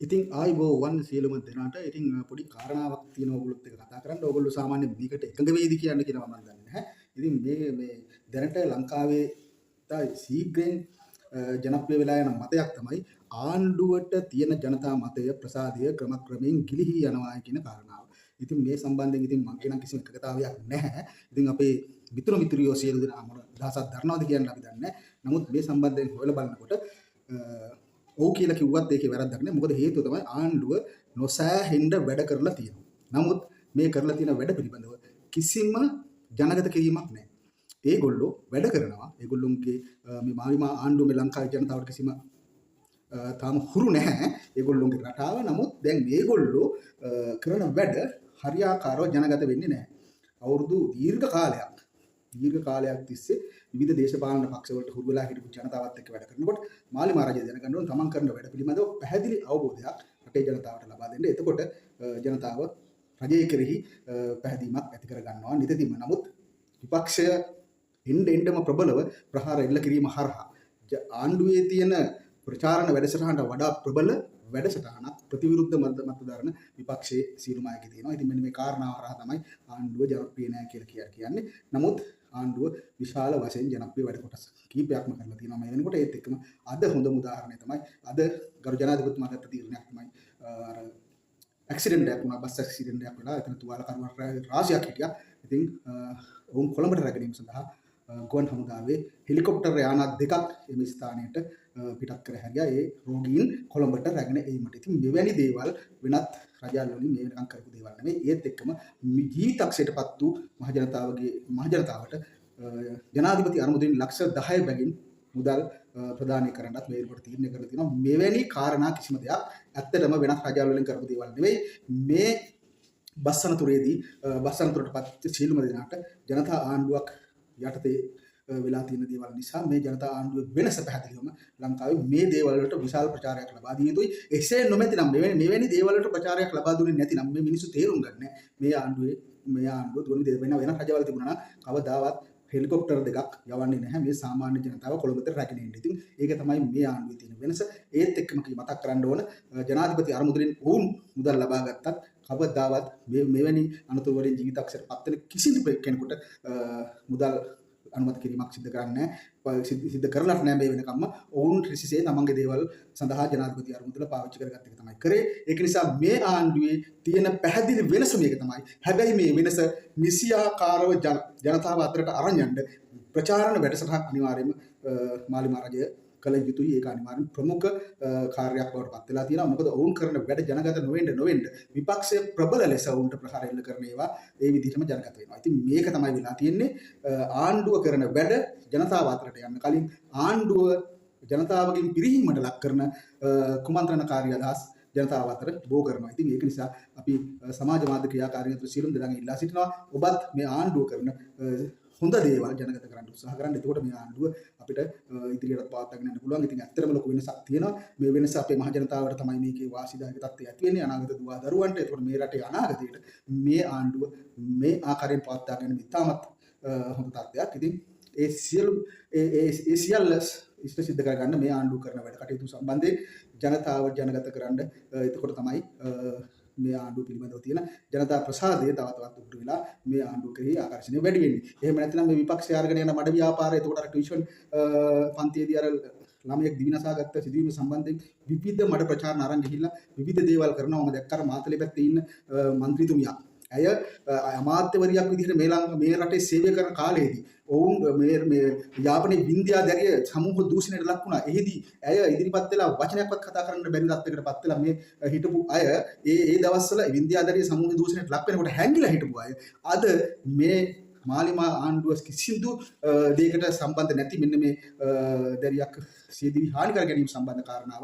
ඉතින් ආයුබෝවන් සියලුම දෙනාට. ඉතින් පොඩි කාරණාවක් තියෙනවා ඔයගොල්ලොත් එක්ක කතා කරන්න. ඔයගොල්ලෝ සාමාන්‍යයෙන් මේකට එකඟ වෙයිද කියන්න කියලා මම දන්නේ නැහැ. ඉතින් මේ මේ දැනට ලංකාවේ ශීඝ්‍රයෙන් ජනප්‍රිය වෙලා යන මතයක් තමයි ආණ්ඩුවට තියෙන ජනතා මතය ප්‍රසාදය ක්‍රමක්‍රමයෙන් ගිලිහී යනවා කියන කාරණාව. ඉතින් මේ සම්බන්ධයෙන් ඉතින් මගේ නම් කිසිම එකඟතාවයක් නැහැ. ඉතින් අපේ මිතුරු මිත්‍රියෝ සියලු දෙනා මොන අදහසක් දරනවද කියන්න අපි දන්නේ නැහැ. නමුත් මේ සම්බන්ධයෙන් හොයලා බලනකොට ඔව් කියලා කිව්වත් ඒකේ වැරද්දක් නෑ. මොකද හේතුව තමයි ආණ්ඩුව නොසෑහෙන්න වැඩ කරලා තියෙනවා. නමුත් මේ කරලා තියෙන වැඩ පිළිබඳව කිසිම ජනගත කිරීමක් නෑ. ඒගොල්ලෝ වැඩ කරනවා. ඒගොල්ලොන්ගේ මේ මාලිමා ආණ්ඩුව මේ ලංකාවේ ජනතාවට කිසිම තාම හුරු නැහැ ඒගොල්ලොන්ගේ රටාව. නමුත් දැන් මේගොල්ලෝ කරන වැඩ හරියාකාරව ජනගත වෙන්නේ නැහැ. අවුරුදු දීර්ඝ කාලයක් තිස්සේ විවිධ දේශපාලන පක්ෂවලට හුරු වෙලා හිටපු ජනතාවත් එක්ක වැඩ කරනකොට මාලිමා රජය දැනගන්න ඕන තමන් කරන වැඩ පිළිබඳව පැහැදිලි අවබෝධයක් රටේ ජනතාවට ලබා දෙන්න. එතකොට ජනතාව රජය කෙරෙහි පැහැදීමක් ඇති කර ගන්නවා නිතදින්ම. නමුත් විපක්ෂය එන්න එන්නම ප්‍රබලව ප්‍රහාර එල්ල කිරීම හරහා ආණ්ඩුවේ තියෙන ප්‍රචාරණ වැඩසටහනට වඩා ප්‍රබල වැඩසටහනක් ප්‍රතිවිරුද්ධ මත මත දරන විපක්ෂයේ සියලුම අයගේ තියෙනවා. ඉතින් මෙන්න මේ කාරණාව හරහා තමයි ආණ්ඩුව ජනප්‍රිය නෑ කියලා කියන්නේ. නමුත් ආණ්ඩුව විශාල වශයෙන් ජනප්‍රිය වැඩ කොටස් කීපයක්ම කරලා තියෙනවා මේ වෙනකොට. ඒත් එක්කම අද හොඳම උදාහරණය තමයි අද ගරු ජනාධිපතිතුමා ගත්ත තීරණයක් තමයි අර ඇක්සිඩන්ට් එකක් වුණා, බස් ඇක්සිඩන්ට් එකක් වෙලා එතන තුවාල කරුවන් රාශියක් හිටියා. ඉතින් ඔවුන් කොළඹට රැගෙන සඳහා ගුවන් හමුදාවේ හෙලිකොප්ටර් යානා දෙකක් එම ස්ථානයට පිටත් කර හැරියා ඒ රෝගීන් කොළඹට රැගෙන ඒමට. ඉතින් මෙවැනි දේවල් වෙනත් රජවල් වලින් මේ වෙනකන් කරපු දේවල් නෙමෙයි. ඒත් එක්කම ජීවිතක්ෂයටපත් වූ මහ ජනතාවට ජනාධිපති අරමුදලින් ලක්ෂ 10 බැගින් මුදල් ප්‍රදානය කරන්නත් මේ වෙනකොට තීරණය කරලා තියෙනවා. මෙවැනි කාරණා කිසිම දෙයක් ඇත්තටම වෙනත් රජවල් වලින් කරපු දේවල් නෙවෙයි. මේ බස් අනතුරේදී බස් අනතුරට පත් සියලුම දෙනාට ජනතා ආණ්ඩුවක් යටතේ වෙලා තියෙන දේවල් නිසා මේ ජනතා ආණ්ඩුවේ වෙනස පැහැදිලිවම ලංකාවේ මේ දේවල් වලට විශාල ප්‍රචාරයක් ලබා දිය යුතුයි. එසේ නොමැතිනම් මෙවැනි මෙවැනි දේවල් වලට ප්‍රචාරයක් ලබා දුන්නේ නැතිනම් මේ මිනිස්සු තේරුම් ගන්න මේ ආණ්ඩුවේ මේ ආණ්ඩුව දුවන දේ වෙන වෙන රජවල් තිබුණා නම් කවදාවත් හෙලිකොප්ටර් දෙකක් යවන්නේ නැහැ මේ සාමාන්‍ය ජනතාව කොළඹට රැගෙන එන්න. ඉතින් ඒක තමයි මේ ආණ්ඩුවේ තියෙන වෙනස. ඒත් එක්කම මතක් කරන්න ඕන, ජනාධිපති අරමුදලින් ඔවුන් මුදල් ලබා ගත්තත් කවදාවත් මේ මෙවැනි අනතුරු වලින් ජීවිතක්ෂයට පත් වෙන කිසිදු කෙනෙකුට මුදල් අනුමත කිරීමක් සිදු කරන්නේ නැහැ. සිදු කරලත් නැහැ මේ වෙනකම්ම. ඔවුන් ත්‍රිසිසේ තමන්ගේ දේවල් සඳහා ජනාධිපති අරමුදල පාවිච්චි කරගත්ත එක තමයි කරේ. ඒක නිසා මේ ආණ්ඩුවේ තියෙන පැහැදිලි වෙනස මේක තමයි. හැබැයි මේ වෙනස නිසියාකාරව ජනතාව අතරට අරන් යන්න ප්‍රචාරණ වැඩසටහන් අනිවාර්යයෙන්ම මාලිමා රජය කළ යුතුයි. ඒක අනිවාර්යෙන් ප්‍රමුඛ කාර්යයක් බවට පත් වෙලා තියෙනවා. මොකද ඔවුන් කරන වැඩ ජනගත නොවෙන්න නොවෙන්න විපක්ෂය ප්‍රබල ලෙස ඔවුන්ට ප්‍රහාර එල්ල කරන ඒවා ඒ විදිහටම ජනගත වෙනවා. ඉතින් මේක තමයි වෙලා තියෙන්නේ. ආණ්ඩුව කරන වැඩ ජනතාව අතරට යන්න කලින් ආණ්ඩුව ජනතාවගෙන් පිරිහීමට ලක් කරන කුමන්ත්‍රණකාරී අදහස් ජනතාව අතර බෝ කරනවා. ඉතින් ඒක නිසා අපි සමාජ මාධ්‍ය ක්‍රියාකාරීන් අතර සියලුම දෙනාගෙන් ඉල්ලා සිටිනවා ඔබත් මේ ආණ්ඩුව කරන හොඳ දේවල් ජනගත කරන්න උත්සාහ කරන්න. එතකොට මේ ආණ්ඩුව අපිට ඉදිරියට පවත්වාගෙන යන්න පුළුවන්. ඉතින් ඇත්තටම ලොකු වෙනසක් තියෙනවා. මේ වෙනස අපේ මහ ජනතාවට තමයි මේකේ වාසිදායක තත්ත්වය ඇති වෙන්නේ අනාගත දුවා දරුවන්ට. එතකොට මේ රටේ අනාගතයට මේ ආණ්ඩුව මේ ආකාරයෙන් පවත්වාගෙන යන ඉතාමත් හොඳ තත්ත්වයක්. ඉතින් ඒ සියලු ඒ ඒ ඒ සියල්ල ඉෂ්ට සිද්ධ කරගන්න මේ ආණ්ඩුව කරන වැඩ කටයුතු සම්බන්ධයෙන් ජනතාව ජනගත කරන්න, එතකොට තමයි මේ ආණ්ඩුව පිළිබඳව තියෙන ජනතා ප්‍රසාදය තව තවත් උග්‍ර වෙලා මේ ආණ්ඩුව කෙරෙහි ආකර්ෂණය වැඩි වෙන්නේ. එහෙම නැත්නම් මේ විපක්ෂය අරගෙන යන මඩ ව්‍යාපාරය, එතකොට අර ටියුෂන් පන්තියේදී අර ළමයෙක් දිවිනසා ගත්ත සිදුවීම සම්බන්ධයෙන් විවිධ මඩ ප්‍රචාරණ අරන් ගිහිල්ලා විවිධ දේවල් කරනවා. මම දැක්ක අර මාතලේ පැත්තේ ඉන්න මන්ත්‍රීතුමියක්. ඇය අමාත්‍යවරියක් විදිහට මේ ලං මේ රටේ සේවය කරන කාලයේදී ඔවුන් මේ මේ යාපනයේ වින්දියා දැරිය සමූහ දූෂණයට ලක් වුණා. එහිදී ඇය ඉදිරිපත් වෙලා වචනයක්වත් කතා කරන්න බැරි තත්යකට පත් වෙලා මේ හිටපු අය ඒ ඒ දවස්වල වින්දියා දැරිය සමූහ දූෂණයට ලක් වෙනකොට හැංගිලා හිටපු අය අද මේ මාලිමා ආණ්ඩුව කිසිදු දෙයකට සම්බන්ධ නැති මෙන්න මේ දැරියක් සියදිවි හානි කර ගැනීම සම්බන්ධ කාරණාව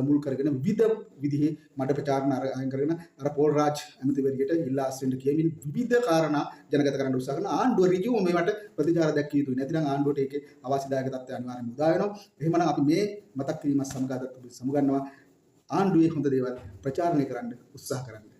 මුල් කරගෙන විවිධ විදිහේ මඩ ප්‍රචාරණ අරන් කරගෙන අර පෝල් රාජ් ඇමතිවරියට ඉල්ලා අස්වෙන්න කියමින් විවිධ කාරණා ජනගත කරන්න උත්සාහ කරන ආණ්ඩුව ඍජුවම මේවට ප්‍රතිචාර දැක්විය යුතුයි. නැතිනම් ආණ්ඩුවට ඒකේ අවාසිදායක තත්ත්වය අනිවාර්යයෙන්ම උදා වෙනවා. එහෙමනම් අපි මේ මතක් කිරීමත් සමග අදත් ඔබ සමුගන්නවා. ආණ්ඩුවේ හොඳ දේවල් ප්‍රචාරණය කරන්න උත්සාහ කරන්න.